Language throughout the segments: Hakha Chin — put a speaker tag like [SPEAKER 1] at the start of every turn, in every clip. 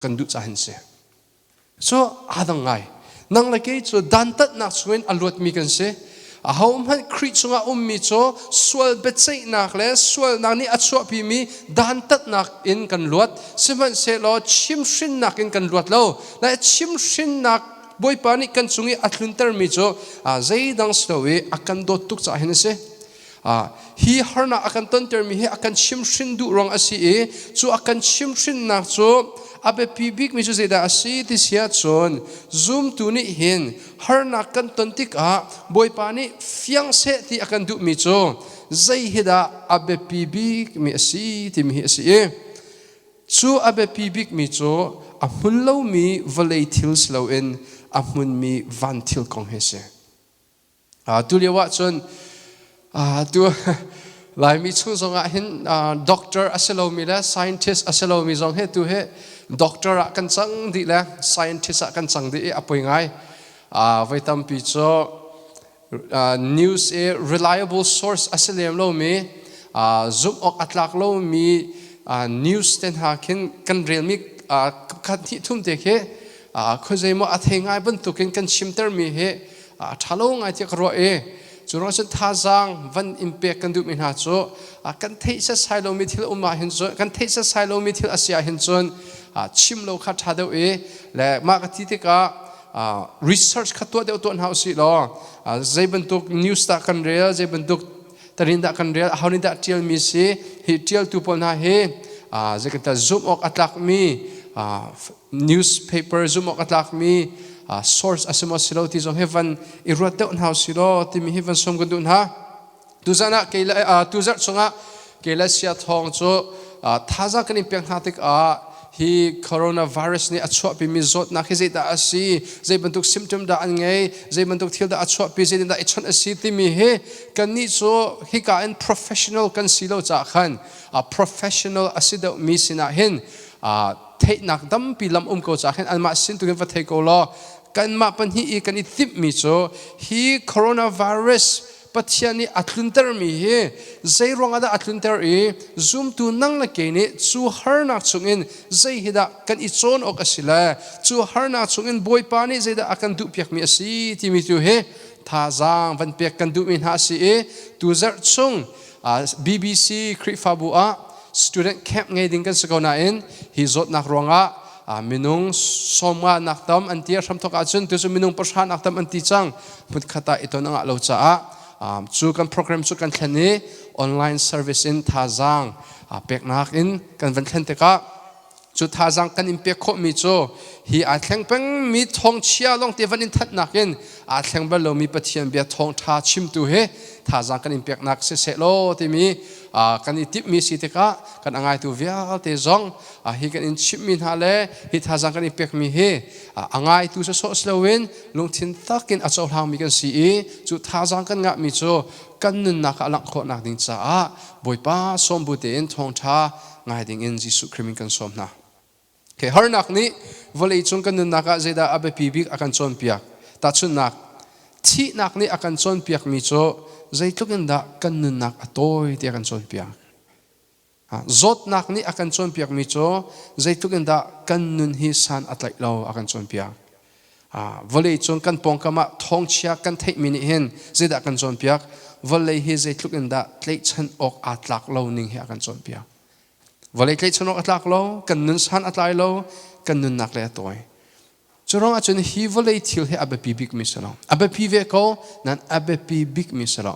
[SPEAKER 1] kan duh caah hin si. Cu aa dang ngai. Nang le kei cu dantatnak chungin a luatmi kan si. Ahohmanh Khrih chungah ummi cu sual biaceihnak le sualnak nih a chuahpimi dantatnak in kan luat. Sihmanhsehlaw chimhrinnak in kan luat lo. Le chimhrinnak Bawipa nih kan cung i a tluntermi cu zeidang si lo i a kan dawt tuk caah hin a si. Hi harnak a kan tontermi hi a kan chimhrin duh ruang a si i cu a kan chimhrinnak cu a biapi bikmi cu zeidah a si ti si ahcun zumtu nih hin harnak kan ton tikah Bawipa nih fiang seh ti a kan duhmi cu zei hi dah a biapi bikmi a si timi hi a si i cu a biapi bikmi cu a hmun lomi vawlei thil si loin a hmunmi van thil kong hi a si. Tu lio ahcun tu Laimi chung zongah hin doctor a si lomi le scientist a si lomi zong hi tu hi doctor ah kan cang dih le scientist ah kan cang dih i a poi ngai. Voi tampi cu news i reliable source a si lem lomi zumh awk a tlak lomi news te hna khin kan relmi khat hnih thum te khi khuazei maw a thei ngai bantukin kan chimtermi hi a ṭha lo ngai tiah ka ruah i cu ruang cun thazaang van in pek kan duhmi hna cu kan theih setsai lomi thil um ah hin cun kan theih setsai lomi thil a si ah hin cun chim lo kha ṭha deuh i le mah ka ti tikah research kha tuah deuh tuah hna usih law zei bantuk news dah kan rel, zei bantuk tarin dah kan rel, aho nih dah ṭialmi si, hi ṭialtu pawl hna hi zei kan ta zumh awk a tlakmi newspaper zumh awk a tlakmi source a si maw si lo ti zong hi van i ruat deuh hna si law timi hi van sawm kan duh hna. Tuzan ah kei le tuzarh chungah kei le sia thawng cu thazaang kan in pek hna tikah hi coronavirus nih a chuahpimi zawtnak hi zeidah a si, zei bantuk symptom dah an ngei, zei bantuk thil dah a chuahpi, zeitindah i chawnh a si timi hi kannih cu hika in professional kan si lo caah khan professional a si deuhmi sinah hin theihnak tampi lam um ko caah khin anmah sin tu hin va thei ko law kanmah pahnih i kan i timhmi cu hi coronavirus Pathian nih a tluntermi hi zei ruangah dah a tlunter i zumtu nang le kei nih cu harnak chungin zei hi dah kan i cawn awk a si le cu harnak chungin Bawipa nih zeidah a kan duhpiakmi a si timi tu hi thazaang van pek kan duhmi hna a si i tuzarh chung BBC Khrihfabu ah student camp ngei ding kan si ko nain hi zawtnak ruangah minung 50 nak tam an ti. Hramthok ahcun tu cu minung 10 nak tam an ti cang. Hmunkhat ah i ton a ngah lo caah cu kan program cu kan thlen i online service in thazaang peknak in kan van thlen tikah cu thazaang kan in pek khawhmi cu hi aa thleng pengmi thawngchia lawngte van in thanhnak in aa thleng bal lomi Pathian bia thawngṭha chimtu hi thazaang kan in peknak siseh law timi kan i timhmi si tikah kan a ngaitu vialte zong hi kan in chimhmi hna le hi thazaang kan in pekmi hi a ngaitu sawsawh si loin lungthin takin a cohlangmi kan si i cu thazaang kan ngahmi cu kan nunnak ah a langh khawhnak ding caah Bawipa sawm bu tein thawngṭha ngai ding in Jesuh Khrih min kan sawm hna. Okay, harnak nih vawlei cung kan nunnak ah zeidah a biapi bik a kan cawnpiak? Tahchunhnak, thihnak nih a kan cawnpiakmi cu zeitluk in dah kan nunnak a tawi ti a kan cawnpiak. Zawtnak nih a kan cawnpiakmi cu zeitluk in dah kan nun hi san a tlaih lo a kan cawnpiak. Vawlei cung kan pawngkam ah thawngchia kan theihmi nih hin zeidah kan cawnpiak? Vawlei hi zeitluk in dah tlaihchan awk aa tlak lo ning hi a kan cawnpiak. Vawlei tlaihchan awk a tlak lo, kan nun san a tlai lo, kan nunnak le a tawi. Cu ruangah cun hi vawlei thil hi a biapi bikmi si lo. A biapi ve ko, nan a biapi bikmi si lo.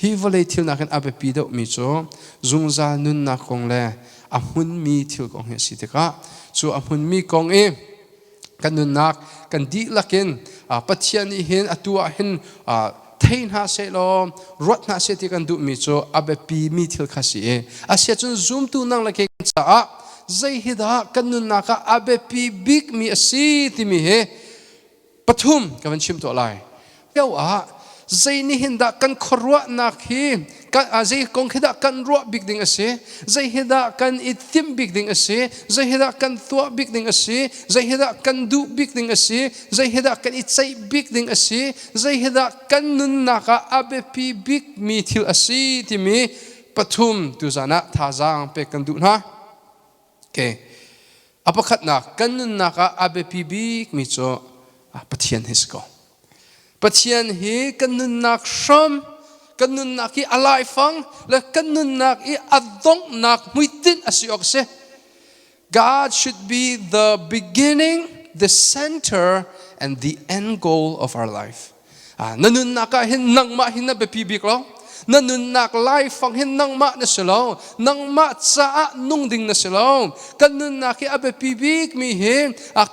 [SPEAKER 1] Hi vawlei thil nakin a biapi deuhmi cu zungzal nunnak kong le a hmunmi thil kong hi a si tikah cu a hmunmi kong i kan nunnak kan dihlak in Pathian nih hin atu ah hin thei hna seh law ruat hna seh ti kan duhmi cu a biapi mi thil kha si i a si ahcun zumtu nang le kei kan caah zei hi dah kan nunnak ah a biapi bikmi a si timi hi pathum ka van chim tuah lai. Lio ah zei nih hin dah kan khuaruahnak hi zei kong khi dah kan ruah bik ding a si, zei hi dah kan i timh bik ding a si, zei hi dah kan tuah bik ding a si, zei hi dah kan duh bik ding a si, zei hi dah kan i ceih bik ding a si, zei hi dah kan nunnak ah a biapi bik mi thil a si timi pathum tuzan ah thazaang pek kan duh hna. Okay. A pakhatnak kan nunnak ah a biapi bikmi cu Pathian hi si ko. Pathian hi kan nunnak hram, kan nunnak hi a laifang le kan nunnak i a donghnak hmuitinh a si awk a si. God should be the beginning, the center, and the end goal of our life. Na nunnak ah hin nangmah hin na biapi bik lo. Na nunnak laifang hin nangmah na si lo. Nangmah caah nung ding na si lo. Kan nunnak hi a biapi bikmi hi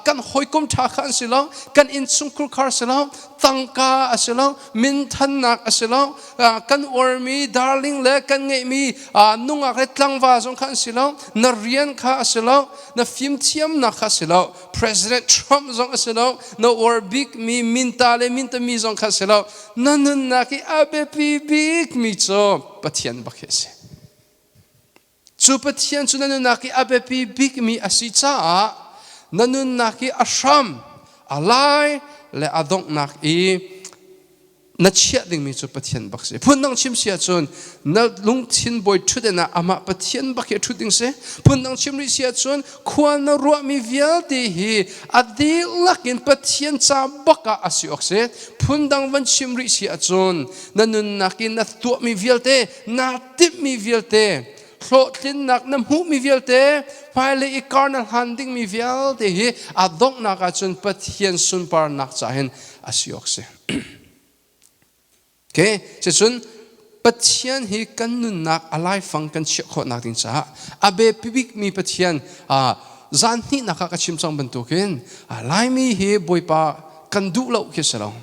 [SPEAKER 1] kan hawikom ṭha kha an si lo. Kan innchungkhur khar si lo. Tangka a si lo. Minthannak a si lo. Kan uarmi darling le kan ngeihmi nungak le tlangva zong kha an si lo. Na rian kha a si lo. Na fimthiamnak kha a si lo. President Trump zong a si lo na uar bikmi minta le mintami zong kha a si lo na nunnak i a biapi bikmi cu Pathian bak hi a si cu Pathian cu na nunnak i a biapi bikmi a si caah na nunnak i a hram a lai le a donghnak i na chiah dingmi cu Pathian bak si. Phundang chim si ahcun na lungthin bawi ṭhutden ah amah Pathian bak hi a ṭhut ding si. Phundang chim rih si ahcun khua na ruahmi vialte hi a dihlak in Pathian ca bak ah a si awk si. Phundang van chim rih si ahcun na nunnak in na tuahmi vialte, naa timhmi vialte, hlawhtlinnak na hmuhmi vialte, hmailei i kar na hlan dingmi vialte hi a donghnak ahcun Pathian sunparnak ca hin a si awk si. Okay, cucun Pathian hi kan nunnak a laifang kan chiah khawhnak ding caah a biapi bikmi Pathian zan hnihnak ah ka chim cang bantukin Laimi hi Bawipa kan duh lo khi si lo.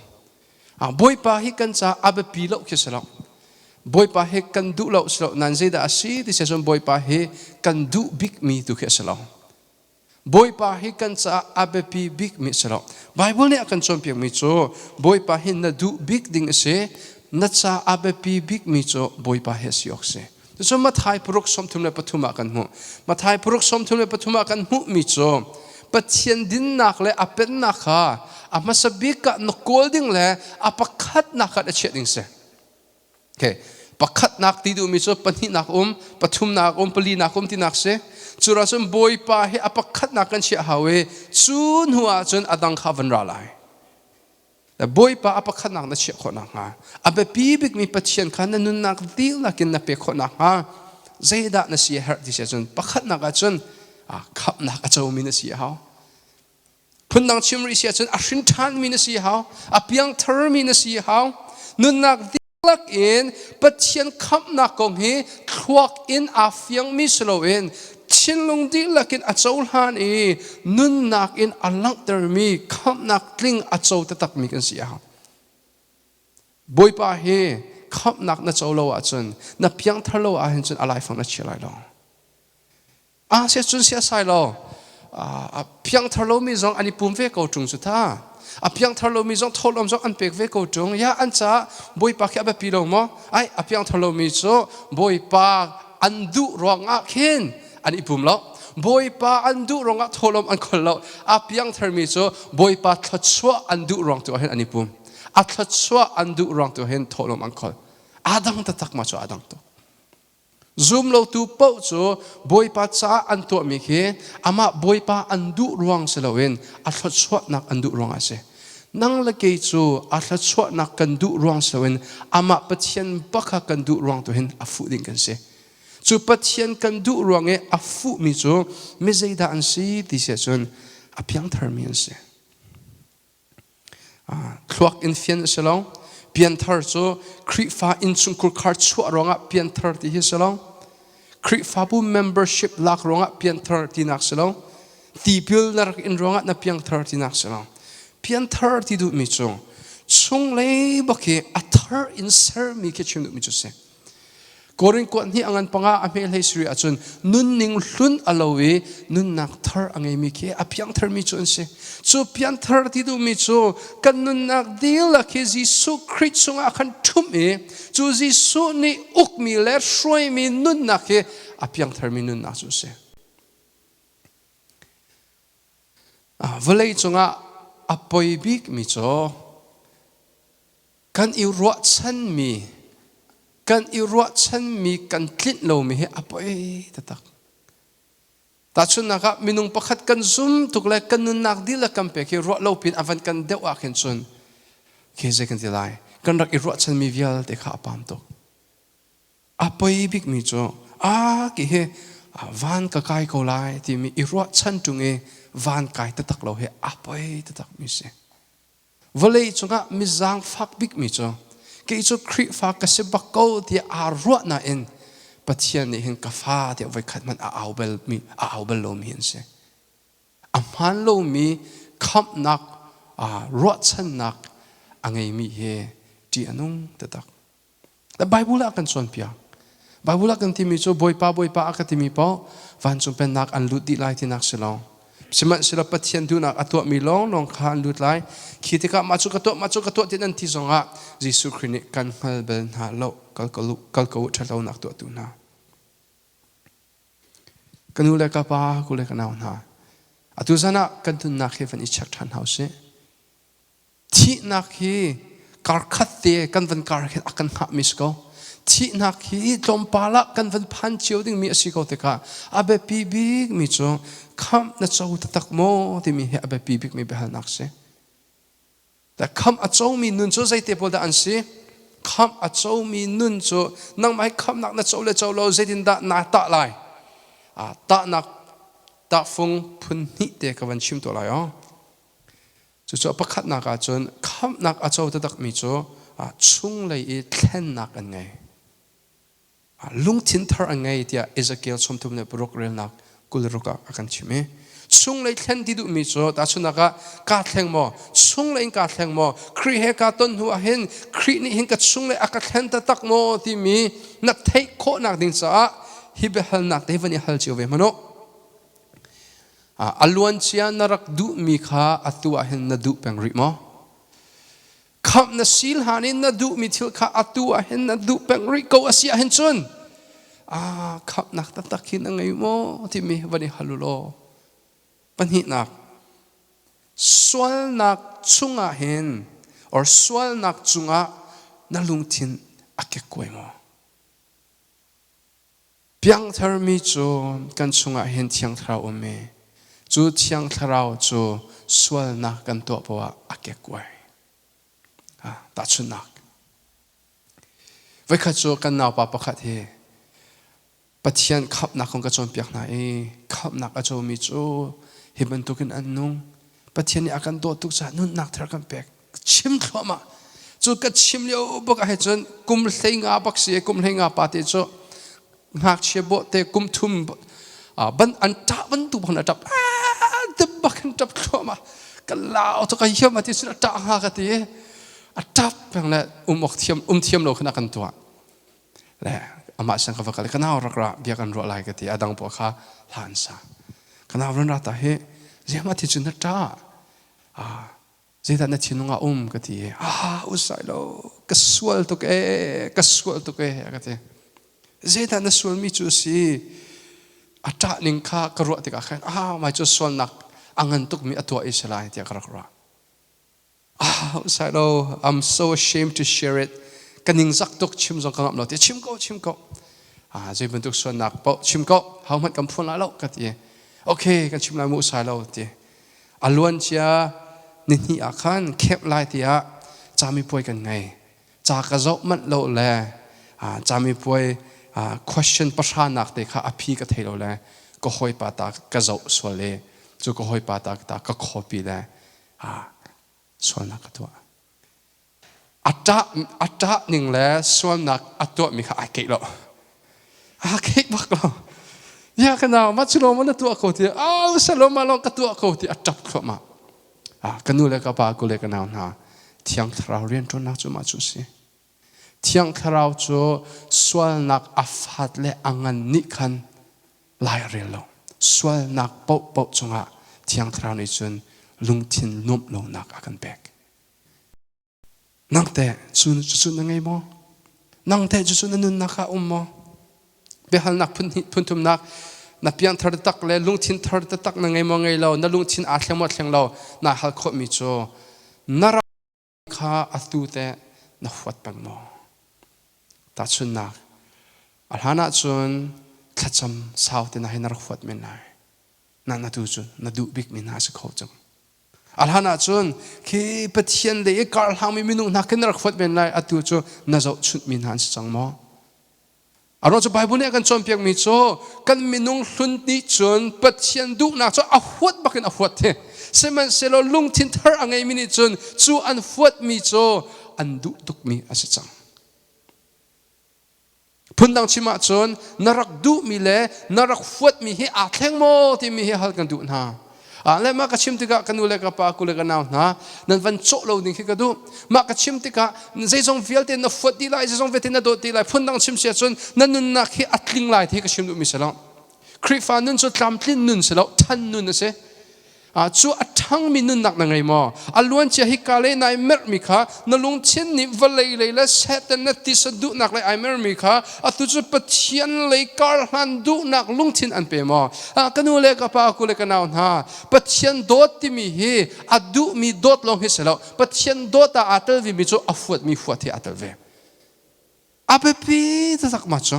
[SPEAKER 1] Bawipa hi kan caah a biapi lo khi si lo. Bawipa hi kan duh lo si lo nan zeidah a si ti cun Bawipa hi kan duh bikmi tu khi a si lo. Bawipa hi kan caah a biapi bikmi a si lo. Baibal nih a kan cawnpiakmi cu Bawipa hi na duh bik ding a si, na ca a biapi bikmi cu Bawipa hi a si awk a si. Cucu Matthai paruk 33 ah kan hmuh. Matthai paruk 33 ah kan hmuhmi cu Pathian dinnak le a pennak kha a hmasa bik ah na kawl ding le a pakhatnak ah na chiah ding si. Okay. Pakhatnak ti duhmi cu pahnihnak um, pathumnak um, palinak um tinak si. Cu ra cun Bawipa hi a pakhatnak kan chiah hau i cu hnu ah cun a dang kha van ra lai. Bawipa a pakhatnak na chiah khawh nakhnga, a biapi bikmi Pathian kha na nunnak dihlak in na pek khawh nakhnga, zeidah na si a herh ti si ahcun pakhatnak ahcun khamhnak a comi na si a hau. Phundang chim rih si ahcun a hrin ṭhanmi na si hau, a piangtharmi na si hau. Nunnak dihlak in Pathian khamhnak kong hi thluak in aa fiangmi si loin thinlung dihlak in a cohlan i nunnak in a langhtermi khamhnak tling a co taktakmi kan si a hau. Bawipa hi khamhnak na co lo ahcun na piangthar lo ahhin cun a laifang na chia lai lo. Ah sia cun sia sai lo a piangthar lomi zong an i pum ve ko ṭung cu tha a piangthar lomi zong thawhlawm zong an pek ve ko ṭung ya an caah bawipa khi a biapi lo maw ai a piangthar lomi cu bawipa an duh ruangah khin an i pum lo bawipa an duh ruangah thawhlawm an khol lo a piangtharmi cu bawipa thluachuah an duh ruang tu ah hin an i pum a thluachuah an duh ruang tu hin thawhlawm an khol adang taktak ma cu adang tuk Zumlotu paoh cu Bawipa caah an tuahmi khi amah Bawipa an duh ruang si loin a thluachuahnak an duh ruangah a si. Nang le kei cu a thluachuahnak kan duh ruang si loin amah Pathian bak kha kan duh ruang tu hin a fuh ding kan si. Cu Pathian kan duh ruang i a fuhmi cu mi zeidah an si ti si ahcun a piangtharmi an si. Thluak in fian a si lo. Pianthar cu Khrihfa innchungkhur khar chuah ruangah pianthar ti hi si lo. Khrihfabu membership lak ruangah pianthar tinak si lo. Tipil na rak in ruangah na piangthar tinak si lo. Pianthar ti duhmi cu chunglei bak hi a thar in sermi khi chim duhmi cu si. Korin kuat hnih a ngan panga a hme hlei suri ahcun nunning hlun a lo i nunnak thar a ngeimi khi a piangtharmi cu an si. Cu piangthar ti duhmi cu kan nunnak dihlak hi Jesuh Khrih chungah khan ṭhumh i cu Jesuh nih ukmi le hruaimi nunnak hi a piangtharmi nunnak cu a si. Vawlei cungah a poi bikmi cu kan i ruahchanmi kan i ruahchanmi kan tlinh lomi hi a poi taktak. Tahchunhnak ah minung pakhat kan zum tuk le kan nunnak dihlak kan pek hi ruah lo pin a van kan deuh ah khin cun khi zei kan ti lai kan rak i ruahchanmi vialte kha a pam tuk. A poi bikmi cu a ki hi van ka kai ko lai timi i ruahchan ṭung i van kai taktak lo hi a poi taktak mi si. Vawlei cungah mi zaangfak bikmi cu kei cu Khrihfa ka si bak ko tiah aa ruah nain Pathian nih hin ka fa tiah voikhat hmanh a au bal mi a au bal lomi an si. A hmaan lomi khamhnak ruahchannak a ngeimi hi ṭih a nung taktak. Bible ah kan cawnpiak. Bible ah kan timi cu Bawipa Bawipa a ka timi paoh vancung pennak an lut dih lai tinak si lo. Sihmanhsehlaw Pathian duhnak a tuahmi lawnglawng kha an lut lai. Khi tikah mah cu ka tuah, mah cu ka tuah tin an ti zongah Jesuh Khrih nih kan hngal bal hna lo, kal ko kal ko ṭhatlonak tuahtu hna. Ka nu le ka pa, ku le ka nau hna. Atu zan ah kan nunnak hi van i check ṭhan hna usih. Thihnak hi karkhat te kan van kar khin a kan hngahmi si ko. Thihnak hi tlawmpal ah kan van phan cio dingmi a si ko tikah a biapi bikmi cu khamh na co taktak maw timi hi a biapi bikmi biahalnak si. Khamh a comi nun cu zeite pawl dah an si? Khamh a comi nun cu nangmah hi khamhnak na co le co lo zeitindah naa tah lai? Tahnak tahfung phun hnih te ka van chim tuah lai aw. Cucu a pakhatnak ahcun khamhnak a co taktakmi cu chunglei i thlennak an ngei. Lungthin thar an ngei tiah Ezekiel 36 relnak 26 ah a kan chim i chunglei thlen ti duhmi cu tahchunhnak ah kaa thleng maw chunglei in kaa thleng maw Khrih he kaa ton hnu ah hin Khrih nih hin ka chunglei a ka thlen taktak maw timi na theih khawhnak ding caah hi biahalnak te van i hal cio ve hmanh u. A luancia na rak duhmi kha atu ah hin na duh peng rih maw? Khamh na sil hlan in na duhmi thil kha atu ah hin na duh peng rih ko a si ahhin cun ah khamhnak taktak hi na ngei maw timi van i hal u law. Pahnihnak, sualnak chungah hin or sualnak cungah na lungthin a kekkuai maw? Piangtharmi cu kan chungah hin Thiang Thlarau um i cu Thiang Thlarau cu sualnak kan tuah poah a kekkuai. Tahchunhnak. Voikhat cu kan naupa pakhat hi Pathian khamhnak kong ka cawnpiak hna i khamhnak a comi cu hi bantukin an nung. Pathian nih a kan dawt tuk caah nunnak thar kan pek. Chim thluahmah. Cu ka chim lio bak ah cun kum 15 bak si kum 15 pa te cu ngakchia bawh te kum thum ban an ṭah bantuk bak in a ṭap te bak in ṭap thluahmah ka lau cu ka hiam ati sin a ṭah hnga ka ti a ṭap peng le um awk thiam um thiam lo khan a kan tuah le amah sin ka va kal ka nau rak ra bia kan ruah lai ka ti adang pawl kha hlan sa ka nau ran ra ta hi ziam ati cun na ṭah zeidah na thinlung ah um ka ti ah usai lo ka sual tuk e ka sual tuk e ka ti zeidah na sualmi cu si a ṭah ning kha ka ruah tikah khan ah mai cu sualnak a ngan tukmi a tuah i si lai tiah ka rak ruah ah usai lo I'm so ashamed to share it ka ningzak tuk chim zong ka ngamh lo ti chim ko chim ko ah zei bantuk sualnak paoh chim ko ho hmanh kan phuan lai lo ka ti okay kan chim lai mu usai lo ti A luancia nihnih ah khan khep lai tiah camipuai kan ngei. Ca ka zoh manh lo le camipuai question pahranak te kha a phi ka thei lo le ka hawipa ta ka zoh sual i cu ka hawipa ta ta ka copy le sualnak ka tuah. A ṭah ning le sualnak a tuahmi kha ai keih lo. Aa keih bak lo. Ya ka nau, mah cu lawng na tuah ko ti, au salom mah lawng ka tuah ko ti a ṭap thluahmah. Ka nu le ka pa, ku le ka nau hna, Thiang Thlarau rianṭuannak cu mah cu a si. Thiang Thlarau cu sualnak a fat le a ngan nih khan lai a rel lo. Sualnak paohpaoh cungah Thiang Thlarau nih cun lungthin nuamh lonak a kan pek. Nang teh cu cucu na ngei maw? Nang teh cucu na nunnak ah um maw? Biahalnak phun hnih phun thumnak na piangthar tak le lungthin thar taktak na ngei maw ngei lo na lungthin aa thleng maw thleng lo naa hal khawhmi cu na ram kha atu teh na huat peng maw? Tahchunhnak a hlan ahcun thlacam sau te na hei na rak huat men lai. Na na tu cu na duh bikmi hna si kho cang. A hlan ahcun khi Pathian lei i karhlangmi minung hna khin na rak huat men lai atu cu na zohchunhmi hna an si cang maw? A ruang cu Bible nih a kan cawnpiakmi cu kan minung hlun nih cun Pathian duhnak cu a huat bakin a huat hi. Sihmanhsehlaw lungthin thar a ngeimi nih cun cu an huatmi cu an duh tukmi a si cang. Phundang chim ahcun na rak duhmi le na rak huatmi hi aa thleng maw timi hi hal kan duh hna. Ah le mah ka chim tikah ka nu le ka pa ku le ka nau hna nan van cawh lo ding khi ka duh. Mah ka chim tikah zeizong vialte na fuat dih lai, zeizong vialte na dawt dih lai. Phundang chim si ahcun na nunnak hi a tling lai ti hi ka chim duhmi si lo. Khrihfa nun cu tlamtlin nun si lo, than nun a si. Cu a ṭhangmi nunnak na ngei maw? A luancia hika le nai merhmi kha na lungthin nih vawlei lei le Satan le tisa duhnak lei ai mermi kha atu cu Pathian lei karhlan duhnak lungthin an pe maw? Ka nu le ka pa, ku le ka nau hna, Pathian dawt timi hi a duhmi dawt lawng hi si lo. Pathian dawt ah aa tel vemi cu a huatmi huat hi aa tel ve. A biapi taktak ma cu.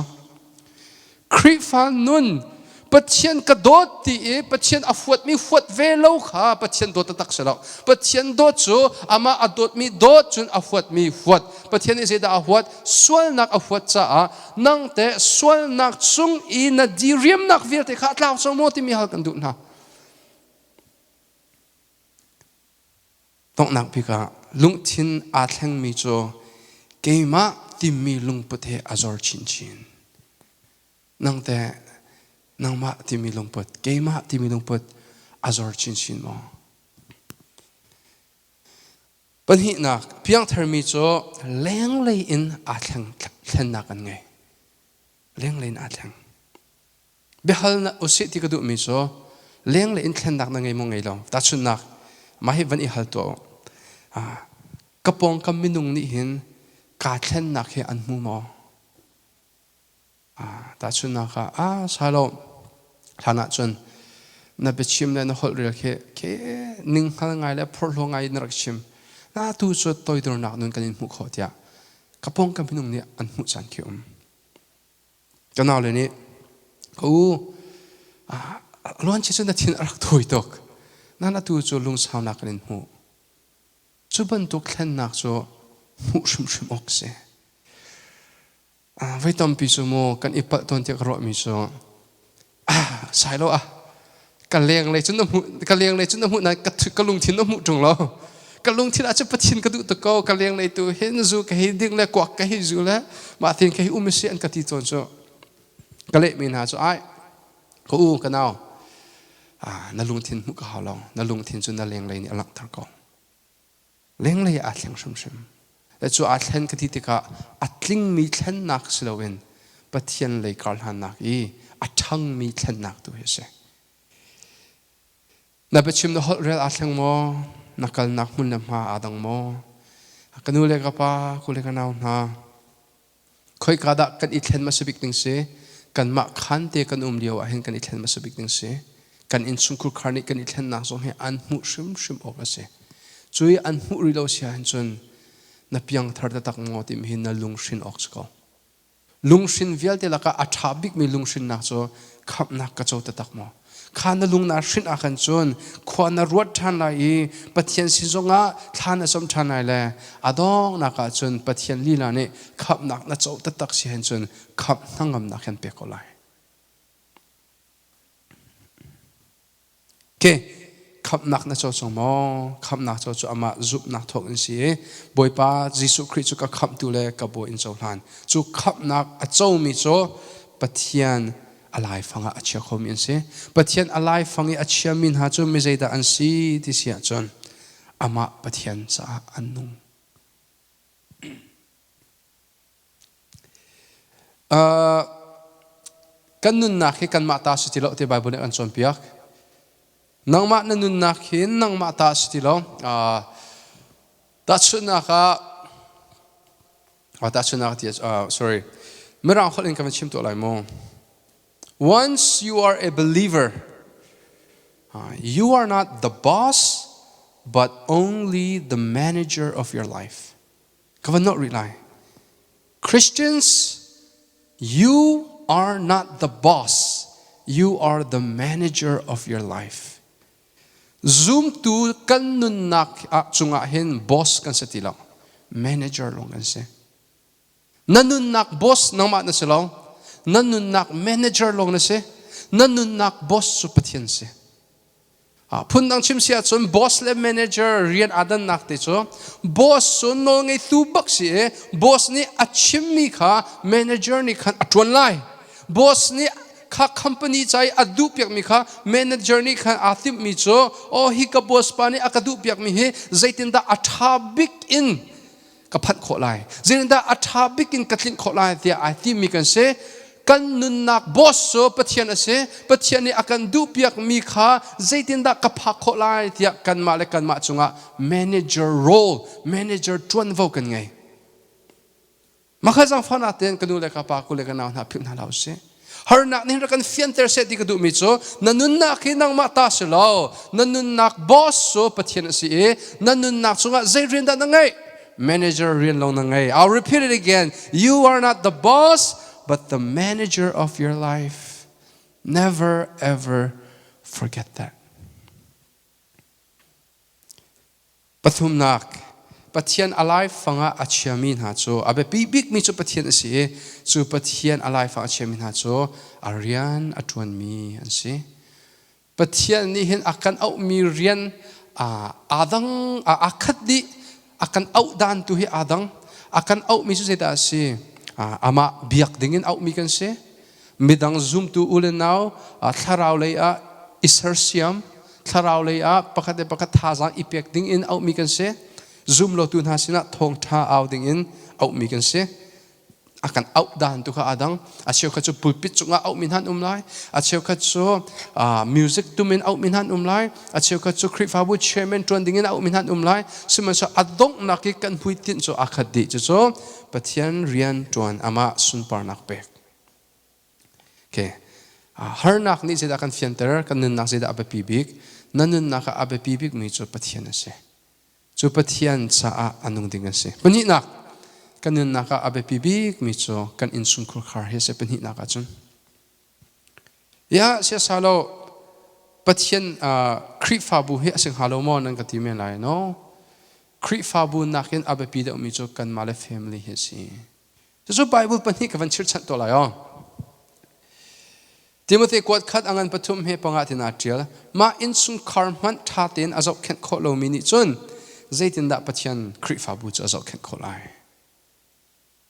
[SPEAKER 1] Khrihfa nun Pathian ka dawt ti i Pathian a huatmi huat ve lo kha Pathian dawt taktak si lo. Pathian dawt cu amah a dawtmi dawt cun a huatmi huat. Pathian nih zeidah a huat? Sualnak a huat caah nang teh sualnak chung i na diriamnak vialte kha a tlau cang maw timi hal kan duh hna. Donghnak bik ah lungthin aa thlengmi cu keimah timi lungput he a zor chinchin. Nang teh nangmah timi lungput, keimah timi lungput a zor chinchin maw? Pahnihnak, piangtharmi cu lenglei in aa thleng thlennak an ngei. Lenglei in aa thleng. Biahal usih ti ka duhmi cu lenglei in thlennak na ngei maw ngei lo. Tahchunhnak, mah hi van i hal tuah u. Ka pawngkam minung nih hin kaa thlennak hi an hmu maw? Tahchunhnak ah, ah salo, hlan ahcun na biachim le na holh rel khi khi ninghngal ngai le phorhlaw ngai in na rak chim. Na tu cu toidornak nun kan in hmuh khawh tiah ka pawngkam minung nih an hmuh caan khi um. Ka naule nih ka u luan cu na thin a rak thawi tuk. Nan atu cu lungsaunak kan in hmuh. Cu bantuk thlennak cu hmuh hrimhrim awk si. Voi tampi cu mu kan i palh tawn tiah ka ruahmi cu sai lo ah ka lenglei cu na hmuh ka lenglei cu na hmuh nain ka lungthin na hmuh ṭung lo ka lungthin ah cu Pathian ka duh tuk ko ka lenglei tu hin zu ka hei ding le kuak ka hei zu le mah tin ka hei um si an ka ti tawn cu ka lehmi hna cu ai ka u ka nau na lungthin hmuh ka hau lo na lungthin cu na lenglei nih a langhter ko lenglei aa thleng hrimhrim le cu aa thlen ka ti tikah a tlingmi thlennak si loin Pathian lei karhlannak i a ṭhangmi thlennak tu hi a si. Na biachim na holh rel aa thleng maw? Na kalnak hmun le hma aa dang maw? Ka nu le ka pa, ku le ka nau hna, Khoika dah kan i thlen hmasa bik ding si? Kanmah khaan te kan um lio ah hin kan i thlen hmasa bik ding si. Kan innchungkhur khar nih kan i thlennak zong hi an hmuh hrimhrim awk a si. Cu i an hmuh rih lo si ahhin cun na piangthar taktak maw timi hi na lunghrin awk si ko. Lunghrin vialte lakah a ṭha bikmi lunghrinnak cu khamhnak ka co taktak maw? Kha na lung naa hrinh ahkhan cun khua na ruat ṭhan lai i Pathian sin zongah thla na cam ṭhan lai le a donghnak ah cun Pathian lila nih khamhnak na co taktak si hen cun khamh hnangamnak hin pek ko lai. Okay. Khamhnak na co cang maw? Khamhnak co cu amah zumhnak thawk in si i Bawipa Jesuh Khrih cu ka khamhtu le ka bawi in cohlan. Cu khamhnak a comi cu Pathian a laifang ah a chia khomi an si. Pathian a laifang i a chiami hna cu mi zeidah an si ti si ahcun amah Pathian caah an nung. Kan nunnak hi kanmah ta si ti lo ti Bible nih an cawnpiak. Nangmah na nunnak hi nangmah ta si ti lo. Tahchunhnak ah tahchunhnak ti sorry Mirang holh in kan van chim tuah lai mu. Once you are a believer, you are not the boss, but only the manager of your life. Ka van nolh rih lai. Christians, you are not the boss. You are the manager of your life. Zumtu kan nunnak ah cungah hin boss kan si ti lo. Manager lawng kan si. Na nunnak boss nangmah na si lo. Na nunnak manager lawng na si. Na nunnak boss cu Pathian si. Phundang chim si ahcun boss le manager rian aa dannak te cu boss cu nawlngeitu bak si i boss nih a chimmi kha manager nih khan a ṭuan lai. Boss nih kha company ca i a duhpiakmi kha manager nih khan aa timhmi cu oh hi ka boss pa nih a ka duhpiakmi hi zeitindah a ṭha bik in ka phanh khawh lai zeitindah a ṭha bik in ka tlinh khawh lai tiah ai timmi kan si. Kan nunnak boss cu Pathian a si. Pathian nih a kan duhpiakmi kha zeitindah ka phak khawh lai tiah kanmah le kanmah cungah manager role, manager ṭuanvo kan ngei. Makha zaangfahnak tein ka nu le ka pa, ku le ka nau hna philh hna hlah usih. Harnak nih rak kan fianter seh ti ka duhmi cu na nunnak hi nangmah ta si lo. Na nunnak boss cu Pathian a si i na nunnak cungah zei rian dah na ngeih? Manager rian lawng na ngei. I'll repeat it again. You are not the boss, but the manager of your life. Never ever forget that. Pathumnak, Pathian a laifang ah a chiami hna cu a biapi bikmi cu Pathian a si i cu Pathian a laifang a chiami hna cu a rian a ṭuanmi an si. Pathian nih hin a kan auhmi rian aa dang, aa khat dih. A kan auh dan tu hi aa dang. A kan auhmi cu zeidah a si? Amah biak dingin auhmi kan si. Midang zumtu u le nau thlarau lei ah i sersiam, thlarau lei ah pakhat le pakhat thazaang i pek ding in auhmi kan si. Zum lotu hna sinah thawngṭha au ding in auhmi kan si. A kan auh dan tu kha aa dang. A cheukhat cu pulpit cungah auhmi hna an um lai. A cheukhat cu music tum in auhmi hna an um lai. A cheukhat cu Khrihfabu chairman ṭuan ding in auhmi hna an um lai. Sihmanhsehlaw a donghnak i kan hmuitinh cu aa khat dih. Cucu Pathian rian ṭuan, amah sunparnak pek. Okay. Harnak nih zeidah kan fianter? Kan nunnak zeidah a biapi bik? Na nunnak ah a biapi bikmi cu Pathian a si. Cu Pathian caah a nung ding a si. Pahnihnak, kan nunnak ah a biapi bikmi cu kan innchungkhar khar hi a si pahnihnak ahcun. Ya, siasa lo, Pathian Khrihfabu hi a si hnga lo maw nan ka ti men lai no? Khrihfabu nakin a biapi deuhmi cu kanmah le family hi a si. Cucu Bible pahnih ka van chirchanh tuah lai aw. Timothy kuat khat a ngan pathum he panga tin aa ṭial. Mah innchungkhar hmanh ṭha tein a zohkhenh khawh lomi nih cun zeitindah Pathian Khrihfabu cu a zohkhenh khawh lai?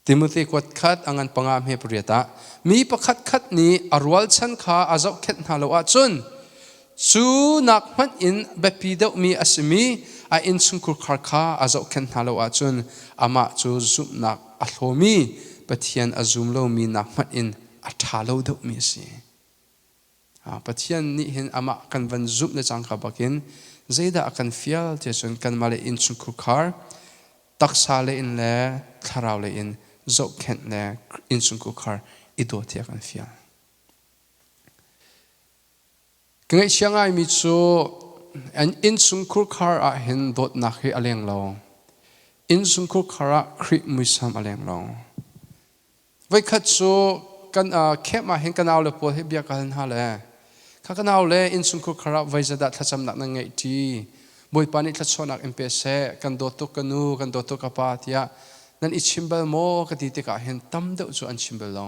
[SPEAKER 1] Timothy kuat khat a ngan panga hme pariat ah mi pakhat khat nih a rualchan kha a zohkhenh hna lo ahcun cu nak hmanh in biapi deuhmi a simi a innchungkhar khar kha a zohkhenh hna lo ahcun amah cu zumhnak a hlawmi Pathian a zum lomi nak hmanh in a ṭha lo deuhmi a si. Pathian nih hin amah kan van zumh le cangka bakin zeidah a kan fial ti cun kanmah le innchungkhar khar taksa le in le thlarau le in zohkhenh le innchungkhar khar i dawt hi a kan fial. Ka ngaihchia ngaimi cu an innchungkhar khar ah hin dawtnak hi a leng lo. Innchungkhar khar ah Khrih muisam a leng lo. Voikhat cu kan camp ah hin ka nau le pawl he bia ka hal hna le kha ka nau le innchungkhar khar ah voi zadah thlacamnak nan ngeih ṭi? Bawipa nih thluachuahnak in pe seh, kan dawt tuk ka nu, kan dawt tuk ka pa tiah nan i chim bal maw ka ti tikah hin tam deuh cu an chim bal lo.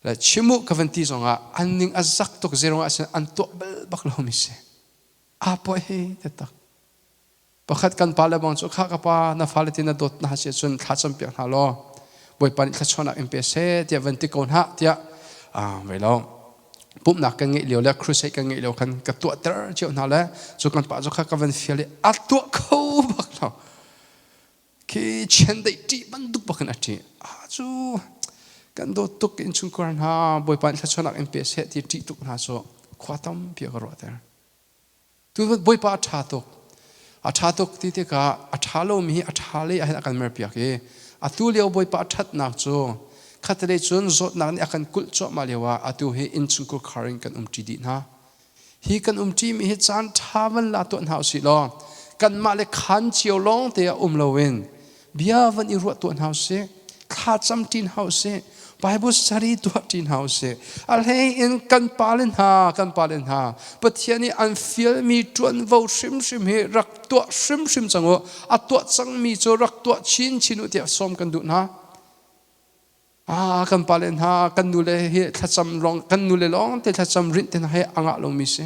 [SPEAKER 1] Le chim u ka van ti zongah an ning a zak tuk zeirung ah sin an tuah bal bak lomi si. Aa poi he taktak. Pakhat kan pa le bang cu kha ka pa na fale ti na dawt hna si cun thla cam piak hna law Bawipa nih thluachuahnak in pe seh tiah van ti ko hna tiah vei lo. Pumhnak kan ngeih lio le crusade kan ngeih lio khan ka tuahter cio hna le cu kan pa cu kha ka van fial i a tuah kho bak lo. Khi chiandeih ṭih bantuk bak in a ṭih. Ah cu kan dawt tuk innchungkhar hna Bawipa nih thluachuahnak in pe seh ti ṭih tuk hna cu khua tampi a ka ruahter. Tu Bawipa a ṭha tuk. A ṭha tuk ti tikah a ṭha lomi hi a ṭha lei ah hin a kan merpiak i atu lio Bawipa a ṭhatnak cu khatalei cun zawtnak nih a kan kulh cuahmah lio ah atu hi innchungkhar khar in kan umṭi dih hna. Hi kan umṭimi hi caan ṭha van la tuah hna usih law kanmah le khaan cio lawng te ah um loin bia van i ruah tuah hna usih, thla camṭi hna usih. Bible study tuah ṭi hna usih. A hlei in kan pale hna, kan pale hna, Pathian nih an fialmi ṭuanvo hrimhrim hi rak tuah hrimhrim cang u. A tuah cangmi cu rak tuah chinchin u tiah sawm kan duh hna. Ah, kan pale hna, kan nule hi thlacam lawng, kan nule lawng te thlacam rinh te hna hi a ngah lomi si.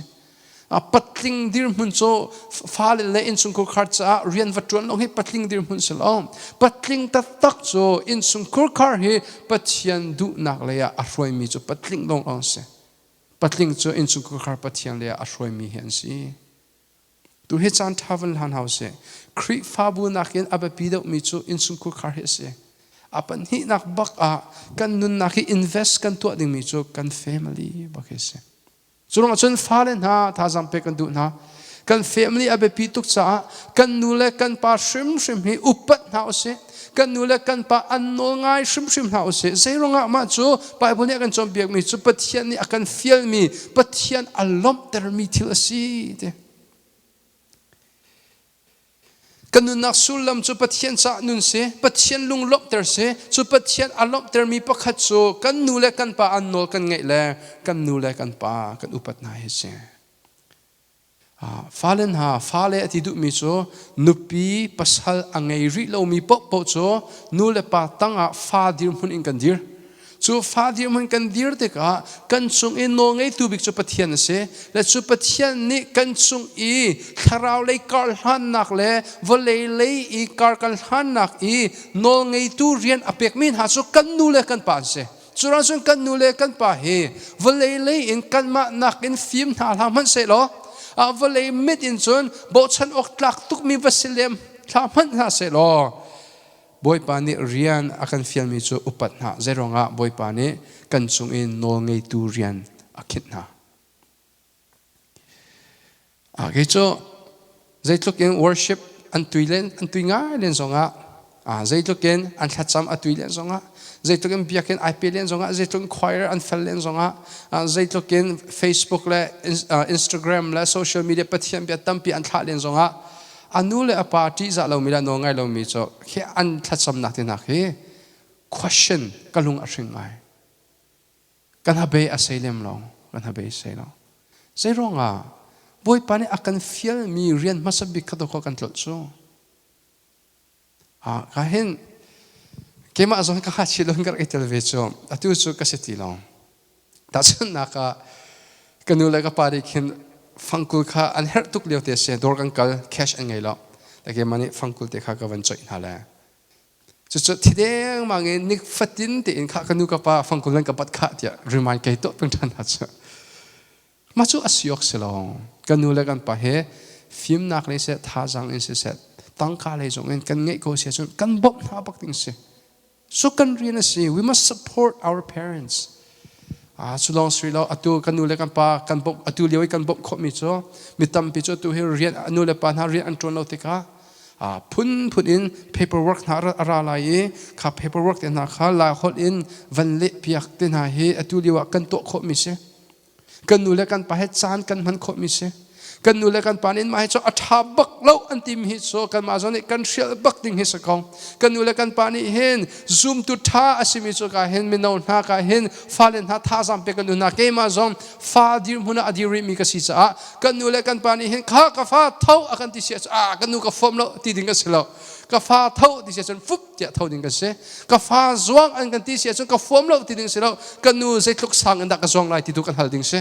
[SPEAKER 1] Patling dirhmun cu fale le innchungkhar caah rian va ṭuan lawng hi patling dirhmun si lo. Patling taktak cu innchungkhar hi Pathian duhnak lei ah a hruaimi cu patling lawng lawng si. Patling cu innchungkhar Pathian lei ah a hruaimi hi an si. Tu hi caan ṭha van hlan hau si. Khrihfabu nakin a biapi deuhmi cu innchungkhar hi a si. A pahnihnak bak ah kan nunnak hi invest kan tuah dingmi cu kan family bak hi a si. Cu ruangah cun fale hna thazaang pek kan duh hna. Kan family a biapi tuk caah kan nu le kan pa hrimhrim hi upat hna usih. Kan nu le kan pa an nawl ngai hrimhrim hna usih. Zei ruangah mah cu Bible nih a kan cawnpiakmi cu Pathian nih a kan fialmi, Pathian a lawmhtermi thil a si ti. Kan nunnak sullam cu Pathian caah nun si, Pathian lung lawmhter si. Cu Pathian a lawmhtermi pakhat cu kan nu le kan pa an nawl kan ngaih le kan nu le kan pa kan upat hna hi si. Fale hna, fale a ti duhmi cu nupi pasal a ngei rih lomi paohpaoh cu nu le pa tangah fa dirhmun in kan dir. Cu fa dirhmun kan dir tikah kan cung i nawlngeitu bik cu Pathian a si. Le cu Pathian nih kan cung i thlarau lei karhlannak le vawlei lei i kar kan hlannak i nawlngeitu rian a pekmi hna cu kan nu le kan pa an si. Cu ruang cun kan nu le kan pa hi vawlei lei in kanmah nakin fim hna hlah hmanh sehlaw vawlei mit in cun bochan awk tlak tukmi va si lem hlah hmanh hna sehlaw Bawipa nih rian a kan fialmi cu upat hna. Zeiruangah Bawipa nih kan cung i nawlngeitu rian a khinh hna. Kei cu zeitluk in worship an tui len an tui ngai len zongah zeitluk in an thlacam a tui len zongah zeitluk in biakinn ai pe len zongah zeitluk in choir an fel len zongah zeitluk in Facebook le Instagram le social media Pathian bia tampi an thlah len zongah A nu le a pa ṭihzah lomi le nawl ngai lomi cu khi an thlacamnak te hna khi question ka lung a hring ngai. Kan habei a sei lem lo. Kan habei sei lo. Zei ruangah Bawipa nih a kan fialmi rian hmasa bik kha dawkaw kan tlolh cu. Ah, ka hin keimah zong ka ha chi lo ka rak i tel ve cu. Atu cu ka si ti lo. Tahchunhnak ah ka nu le ka pa nih khin fangkul kha an herh tuk lio te a si. Dawr kan kal, cash an ngei lo. Ta keimah nih fangkul te kha ka van coih hna le cucu thi dengmang in nik fatin tein kha ka nu ka pa fangkul nan ka bat khah tiah remind kei tuah peng ṭhan hna cu. Mah cu a si awk si lo. Kan nu le kan pa he fimnak lei seh, thazaang in siseh, tangka lei zong in kan ngeih ko si ahcun kan bawmh hna bak ding si. So kan rian a si. We must support our parents. Ah, cu lawng si lo atu kan nu le kan pa kan bawmh atu lio i kan bawmh khawhmi cu mi tampi cu atu hi rian nu le pa hna rian an ṭuan lo tikah ah phunphun in paperwork hna a ra lai i kha paperwork te hna kha lai holh in van leh piak te hna hi atu lio ah kan tuah khawhmi si. Kan nu le kan pa he caan kan hman khawhmi si. Kan nu le kan pa nih mah hi cu a ṭha bak lo an timi hi cu kanmah zong nih kan hrial bak ding hi si ko. Kan nu le kan pa nih hin zumtu ṭha a simi cu ka hin mino hna ka hin fale hna thazaang pe kan nu hna keimah zong fa dirhmun ah a dir rihmi ka si caah kan nu le kan pa nih hin kha ka fa tho a kan ti si ahcun ah kan nu ka fom lo ti ding a si lo. Ka fa tho ti si ahcun fup tiah tho ding kan si. Ka fa zuang an kan ti si ahcun ka fuam lo ti ding si lo. Ka nu zeitluk sang in dah ka zuang lai ti tu kan hal ding si.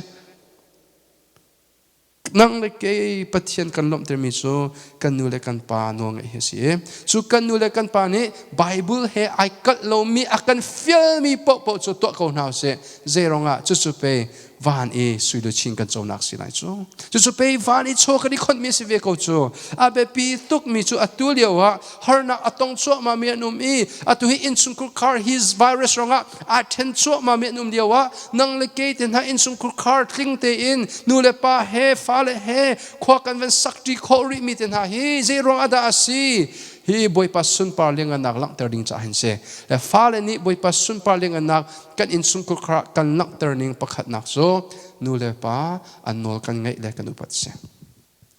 [SPEAKER 1] Nang le kei Pathian kan lawmhtermi cu kan nu le kan pa nawlngaih hi a si i cu kan nu le kan pa nih Bible he ai kalh lomi a kan fialmi paohpaoh cu tuah ko hna usih. Zeiruangah cucu pei van i suiluchin kan conak si lai cu. Cucu pei van i chaw kan i khonhmi a si ve ko cu. A biapi tukmi cu atu lio ah harnak a tong cuahmahmi an um i atu hi innchungkhar hi virus ruangah aa ṭhen cuahmahmi an um lio ah nang le kei te hna innchungkhar khar tling tein nu le pa he fale he khua kan van sakṭi khawh rihmi te hna hi zei ruang ah dah a si hi Bawipa sunpar liangannak langhter ding caah hin si le fale nih Bawipa sunpar liangannak kan innchungkhar khar kan langhter ning pakhatnak cu nu le pa an nawl kan ngaih le kan upat si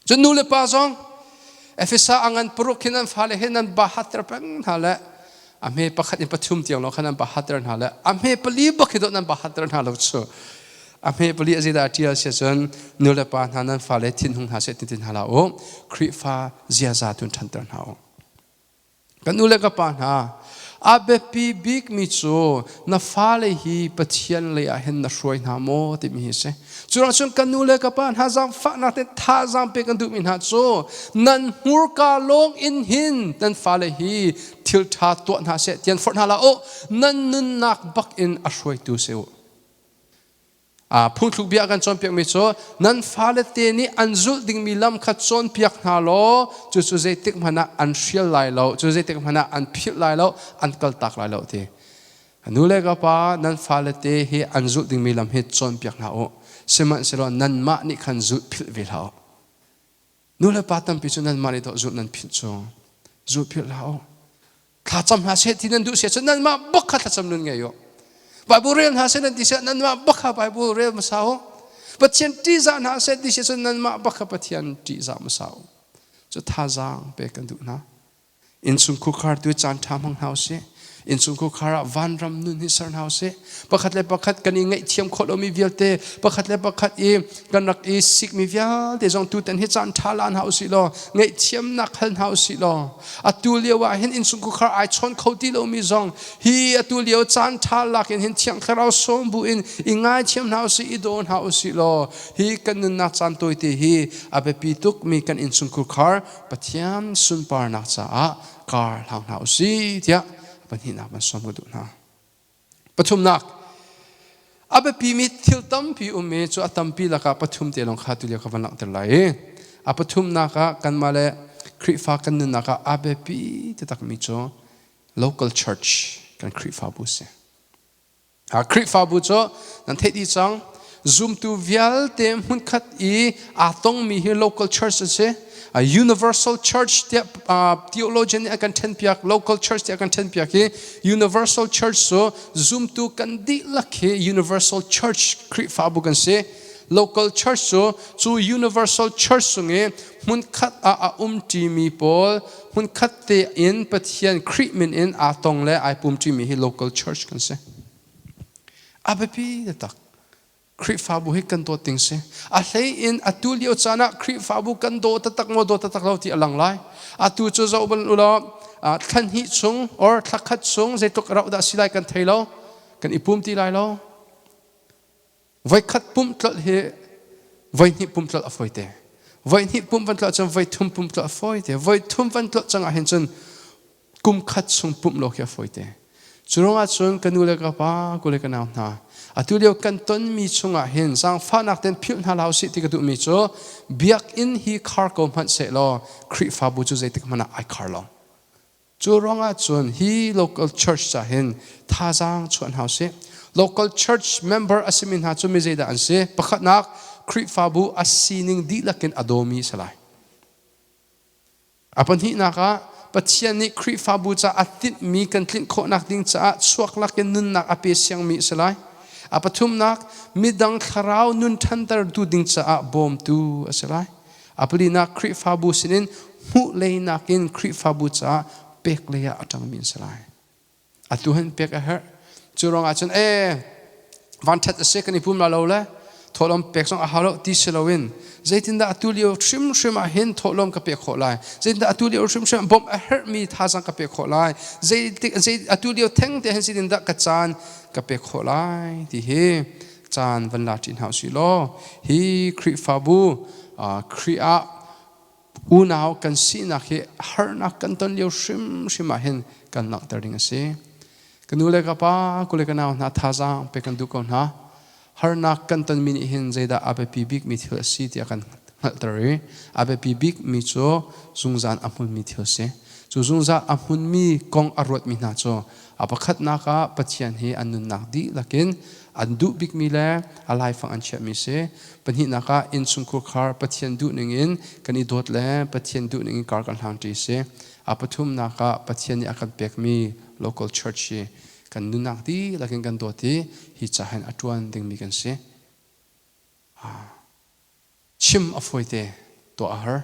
[SPEAKER 1] Cun nu le pa zong Efesa a ngan paruk hin an fale he nan ba hatter peng hna le A hme pakhat in pathum tiang lawng kha nan pa hatter hna le a hme pali bak hi dawh nan pa hatter hna lo cu. A hme pali a zeidah a ṭial si ahcun nu le pa hna nan fale thinhung hna seh ti ti hna hlah u. Khrihfa ziaza tun ṭhanter hna u. Kan u le ka pa hna, a biapi bikmi cu na fale hi Pathian lei ah hin na hruai hna maw timi hi a si. Cu ruang cun kan nu le ka pa hna zaangfahnak te thazaang pek kan duhmi hna cu nan hmurka lawng in hin nan fale hi thil ṭha tuah hna seh tian forh hna hlah u. Nan nunnak bak in a hruaitu si u. Phungthluk bia kan cawnpiakmi cu nan fale te nih an zulh dingmi lam kha cawnpiak hna law cucu zeitik hmanh ah an hrial lai lo, cu zeitik hmanh ah an philh lai lo, an kaltak lai lo ti. Nu le ka pa nan fale te hi an zulh dingmi lam hi cawnpiak hna u. Sihmanhsehlaw nanmah nih khan zulh philh ve hlah u. Nu le pa tampi cu nanmah nih dawh zulh nan philh cu zulh philh hlah u. Thlacam hna seh ti nan duh si ahcun nanmah bak kha thlacam nun ngei u. Bible rel hna seh nan ti si nanmah bak kha Bible rel hmasa u. Pathian ṭihzah hna seh ti si ahcun nanmah bak kha Pathian ṭihzah hmasa u. Cu thazaang pek kan duh hna. Innchungkhar tu caan ṭha hmang hna usih. Innchungkhar ah vanram nun hi ser hna usih. Pakhat le pakhat kan i ngaihthiam khawh lomi vialte, pakhat le pakhat i kan rak i sikmi vialte zong tutan hi caan ṭha la hna usih law ngaihthiamnak hal hna usih law atu lio ah hin innchungkhar ai chawn kho ti lomi zong hi atu lio caan ṭha lak in hin Thiang Thlarau sawm bu in i ngaithiam hna usih i daw hna usih law hi kan nunnak caan tawite hi a biapi tukmi kan innchungkhar Pathian sunparnak caah kar hlang hna usih tiah pahnihnak van sawm ka duh hna. Pathumnak, a biapimi thil tampi um i cu a tampi lakah pathum te lawng kha tulio ka van langhter lai i a pathumnak ah kanmah le Khrihfa kan nunnak ah a biapi taktakmi cu local church kan Khrihfabu si. Khrihfabu cu nan theih dih cang zumtu vialte hmunkhat i aa tongmi hi local church an si. A universal church tiah theologian nih a kan ṭhenpiak local church tiah a kan ṭhenpiak i universal church cu zumtu kan dihlak hi universal church Khrihfabu kan si. Local church cu cu universal church chung i hmunkhat ah a umṭimi pawl hmunkhat tein Pathian Khrih min in aa tong le ai pumṭimi hi local church kan si. A biapi taktak. Khrihfabu hi kan dawt ding si. A hlei in atu lio caan ah Khrihfabu kan daw taktak maw daw taktak lo ti a lang lai. Atu cu zoh bal u law thla hnih chung or thla khat chung zeitluk rauh dah si lai kan thei lo. Kan i pum ti lai lo. Voikhat pumh tlolh hi voihnih pumh tlolh a fawi te. Voihnih pumh van tlolh cun voithum pumh tlolh a fawi te. Voithum van tlolh cang ah hin cun kum khat chung pumh lo khi a fawi te. Cu ruangah cun ka nu le ka pa, ku le ka nau hna, atu lio kan tonmi chungah hin zaangfahnak ten philh hna hlah usih ti ka duhmi cu biakinn hi khar ko hmanh seh law Khrihfabu cu zeitik hmanh ah ai khar lo. Cu ruangah cun hi local church ca hin thazaang chuah hna usih. Local church member a simi hna cu mi zeidah an si? Pakhatnak, Khrihfabu a sining dihlak in a dawmi a si lai. A pahnihnak ah, Pathian nih Khrihfabu ca a tinhmi kan tlinh khawhnak ding caah chuak lakin nunnak a pe siangmi a si lai. A pathumnak, midang thlarau nun ṭhantertu ding caah bawmtu a si lai. A palinak, Khrihfabu sinin hmuh leinak in Khrihfabu caah pek lei ah a ṭangmi an si lai. Atu hin pek a herh. Cu ruangah cun ee vanṭhat a si kan i pum la lo le thawhlawm pek zong a hau lo ti si loin zeitindah atu lio hrimhrim ah hin thawhlawm ka pek khawh lai zeitindah atu lio hrimhrim bawmh a herhmi thazaang ka pek khawh lai zeitik zei atu lio theng te hin zeitindah ka caan ka pek khawh lai ti hi caan van la ṭi hna usih law hi Khrihfabu Khrih ah unau kan sinak hi harnak kan ton lio hrimhrim ah hin kan langhter ding a si. Ka nu le ka pa, ku le ka nau hna thazaang pe kan duh ko hna. Harnak kan tonmi nih hin zeidah a biapi bikmi thil a si tiah kan hngalhter i a biapi bikmi cu zungzal a hmunmi thil a si. Cu zungzal a hmunmi kong a ruatmi hna cu a pakhatnak ah Pathian hi an nunnak dihlak in an duh bikmi le a laifang an chiahmi si. Pahnihnak ah innchungkhur khar Pathian duhning in kan i dawt le Pathian duhning in kar kan hlangṭi si. A pathumnak ah Pathian nih a kan pekmi local church hi kan nunnak dihlak in kan dawt i hi ca hin a ṭuan dingmi kan si. Chim a fawite, tuah a har.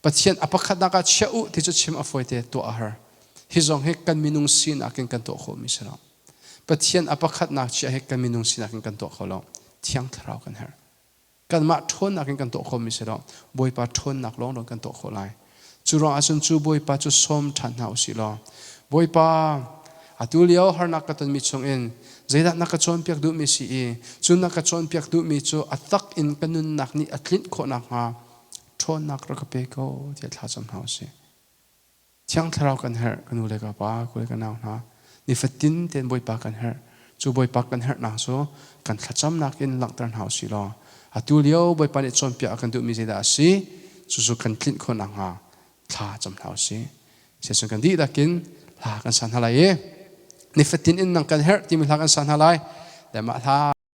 [SPEAKER 1] Pathian a pakhatnak ah chiah u ti cu chim a fawite, tuah a har. Hi zong hi kan minung sinak in kan tuah khawhmi si lo. Pathian a pakhatnak chia hi kan minung sinak in kan tuah kho lo. Thiang Thlarau kan herh. Kanmah ṭhawnnak in kan tuah khawhmi si lo. Bawipa ṭhawnnak lawnglawng kan tuah khawh lai. Cu ruang ahcun cu Bawipa cu sawm ṭhan hna usih law, Bawipa, atu lio harnak ka tonmi chungin zeidah na ka cawnpiak duhmi si i cu na ka cawnpiak duhmi cu a tak in ka nunnak nih a tlinh khawh nakhnga ṭhawnnak rak ka pe ko tiah thla cam hna usih. Thiang Thlarau kan herh, ka nu le ka pa, ka le ka nau hna. Nifatin tein Bawipa kan herh. Cu Bawipa kan herhnak cu kan thlacamnak in langhter hna usih law, atu lio Bawipa nih cawnpiak a kan duhmi zeidah a si, cucu kan tlinh khawh nakhnga thla cam hna usih. Siasun kan dihlak in hla kan sa hna lai i nifatin in nang kan herh timi hla kan sa hna lai. Le mah hla